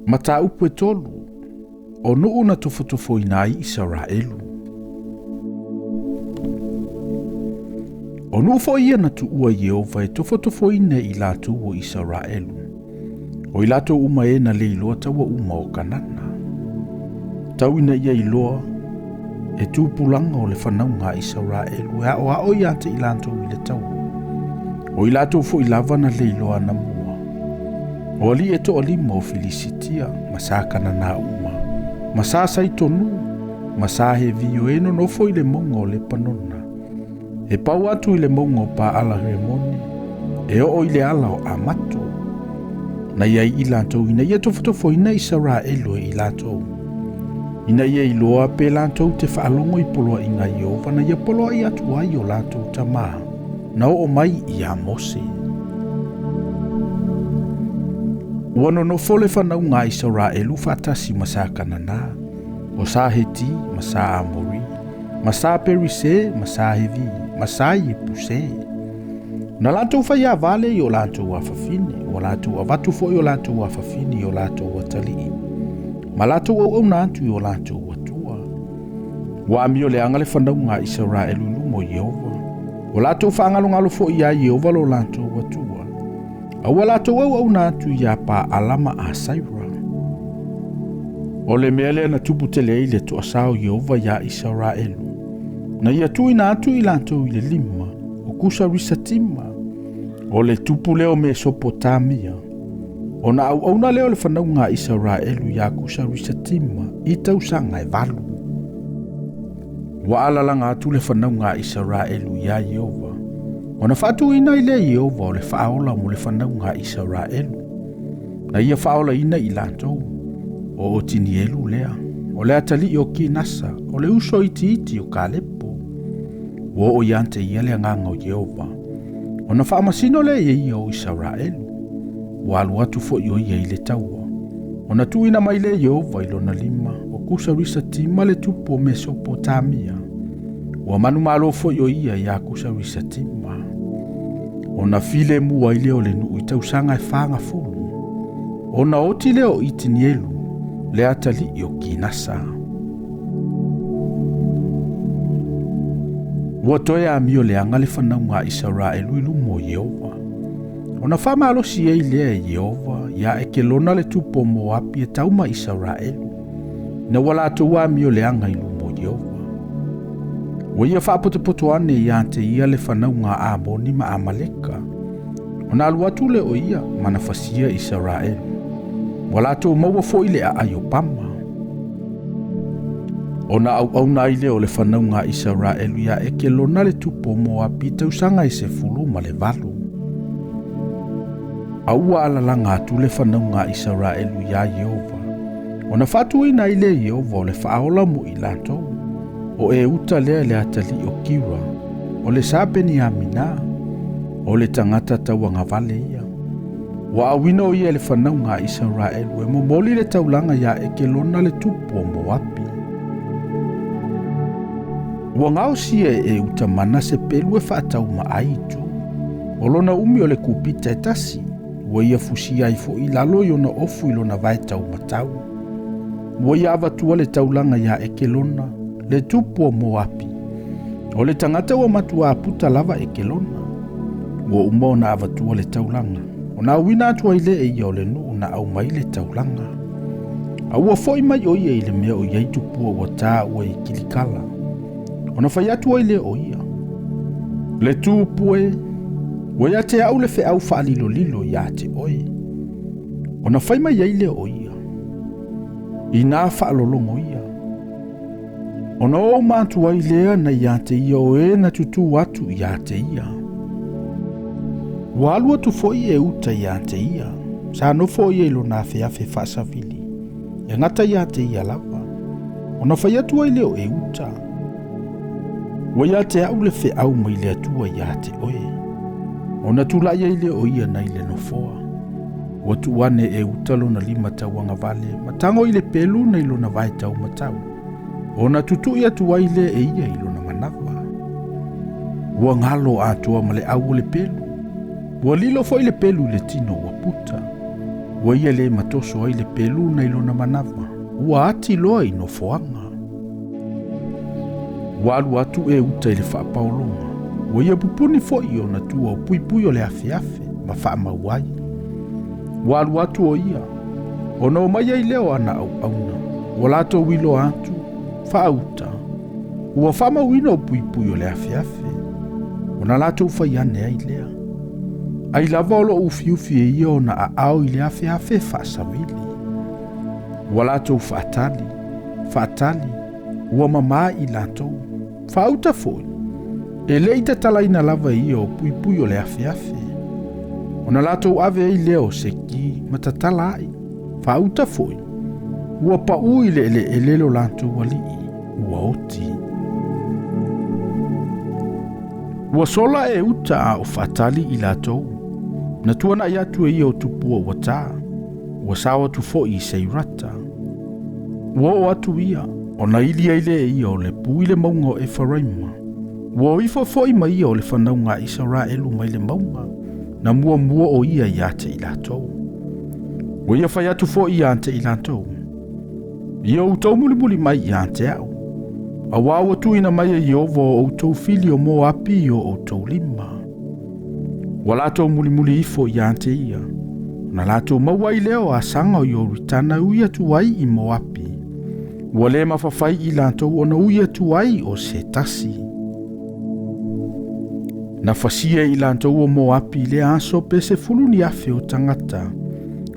Mataupu e tolu, o nuu na tofotofoina ai Isaraelu. O nuu foi ia na tuua Ieova e tofotofoina i latou o Isaraelu. O i latou uma e na le iloa taua uma o Kanana. Tau ina ia iloa e tupulaga o le fanauga a Isaraelu e aoao ia te i latou i le taua. O i latou foi lava na le iloa anamua. O alii e toalima o Filisitia ma sa Kanana uma, ma sa Saitonu, ma sa Hevi o e nonofo i le mauga o Lepanona, e pau atu i le mauga o Paala Heremone, e oo i le ala o Amato. Na i ai i latou ina ia tofotofoina Isaraelu e i latou, ina ia iloa pe latou te faalogo i poloaiga a Ieova na ia poloai atu ai o latou tamā na oo mai iā Mose. Ua nonofo le fanauga a Isaraelu faatasi ma sa Kanana, o sa Heti ma sa Amori, ma sa Perise ma sa Hevi, ma sa Iepuse. Na latou faiava lea i o latou afafine, ua latou avatu foi o latou afafine i o latou atalii, ma latou auauna atu i o latou atua. Ua amio leaga le fanauga a Isaraelu i luma o Ieova. Ua latou faagalogalo foi iā Ieova lo latou Atua. A ua latou auauna atu iā Paala ma Asaira. O le mea lea na tupu tele ai le toasā o Ieova iā Isaraelu, na ia tuuina atu i latou i le lima o Kusa-Risatima, o le tupu lea o Mesopotamia, ona auauna lea o le fanauga a Isaraelu iā Kusa-Risatima i tausaga e 8. Ua alalaga atu le fanauga a Isaraelu iā Ieova, ona faatuina ai lea Ieova o le faaola mo le fanauga a Isaraelu, na ia faaolaina i latou, o Otinielu lea, o le atalii o Kinasa, o le uso itiiti o Kalepo. Ua oo ia te ia le agaga o Ieova, ona faamasino lea e ia o Isaraelu. Ua alu atu foi o ia i le taua, ona tuuina mai lea Ieova i lona lima, o Kusa-Risatima le tupu o Mesopotamia. Ua manumalo foi o ia iā Kusa-Risatima. Ona filemu ai lea o le nuu i tausaga e 40, ona oti lea o Itinielu, le atalii o Kinasa. Ua toe amio leaga le fanauga a Isaraelu i luma o Ieova. Ona faamalosi ai lea e Ieova ia Ekelona le tupu o Moapi e tau ma Isaraelu, ina ua latou amio leaga i luma o Ieova. Ua ia faapotopoto ane ia te ia le fanauga a Amoni ma Amaleka. Ona alu atu lea o ia ma na fasia Isaraelu. Ua latou maua foi le aai o Pama. Ona auauna ai lea o le fanauga a Isaraelu ia Ekelona le tupu o Moapi i tausaga e 18. A ua alalaga atu le fanauga a Isaraelu iā Ieova, ona faatuina ai lea Ieova o le faaola mo i latou, o Euta lea le atalii o Kira, o le sa Peniamina, o le tagata tauagavale ia. Ua auina o ia e le fanauga a Isaraelu e momoli le taulaga ia Ekelona le tupu o Moapi. Ua gaosia e Euta mana se pelu e faatauma ai i tu. O lona umi o le kupita e tasi, ua ia fusia ai foi i lalo i ona ofu i lona vae taumatau. Ua ia avatua le taulaga ia Ekelona, le tupu o Moapi. O le tagata ua matua puta lava Ekelona. Ua uma ona avatua le taulaga, ona auina atu ai lea e ia o le nuu na aumai le taulaga. A ua foi mai o ia i le mea o i ai tupua ua tā ua i Kilikala. Ona fai atu ai lea o ia, le tupu e, ua ia te au le feau faalilolilo ia te oe. Ona fai mai ai lea o ia, inā faalologo ia. Ona oo uma atu ai lea na ia te ia o e na tutū atu ia te ia. Ua alu atu foi e uta ia te ia, sa nofo ia i lona afeafe faasavili, e gata ia te ia lava. Ona fai atu ai lea o Euta, ua ia te au le feau mai le Atua ia te oe. Ona tulai ai lea o ia nai le nofoa. Ua tuu ane e Euta lona lima tauagavale, ma tago i le pelu nai lona vae taumatau. Ona tutui atu ai lea e ia i lona manava. Ua galo atoa ma le au o le pelu. Ua lilo foi le pelu i le tino ua puta. Ua ia le matoso ai le pelu nai lona manava, ua ati loa i nofoaga. Ua alu atu Euta i le faapaologa, ua ia pupuni foi i ona tua o puipui o le afeafe ma faamau ai. Ua alu atu o ia, ona o mai ai lea o ana auauna, ua latou iloa atu, faauta, ua faamauina o puipui o le afeafe, ona latou fai ane ai lea. Ai lava o loo ufiufi e ia ona aao i le afeafe faasavili. Ua latou faatali, faatali, ua mamā i latou. Faauta foi, e le i tatalaina lava e ia o puipui o le afeafe. Ona latou ave ai lea o se ki ma tatala ai. Faauta foi, ua pau i le eleele lo latou alii, ua oti. Ua sola Euta a o faatali i latou. Na tuanai atu e ia o tupua ua tā. Ua sao atu foi i Seirata. Ua oo atu ia, ona ili ai lea e ia o le pu i le mauga o Efaraima. Ua o ifo foi ma ia o le fanauga a Isaraelu mai le mauga, na muamua o ia ia te i latou. Ua ia fai atu foi ia te i latou. Ia outou mulimuli mai ia te au. Auā ua tuuina mai e Ieova o outou fili o Moapi i o outou lima. Ua latou mulimuli ifo ia te ia, ona latou maua ai lea o asaga o Ioritana e ui atu ai i Moapi. Ua le mafafai i latou ona ui atu ai o se tasi. Na fasia e i latou o Moapi i lea aso pe 10 ni afe o tagata.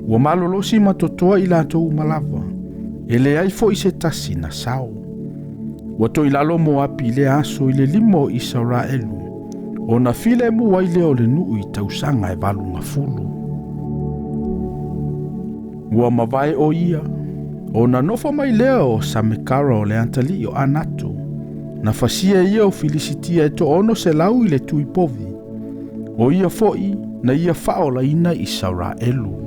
Ua malolosi ma totoa i latou uma lava, e leai foi se tasi na sao. Ua toilalo Moapi i lea aso i le lima o Isaraelu, ona filemu ai lea o le nuu i tausaga e 80. Ua mavae o ia, ona nofo mai lea o Samekara o le atalii o Anato, na fasia ia o Filisitia e 600 i le tuipovi, o ia foi na ia faaolaina Isaraelu.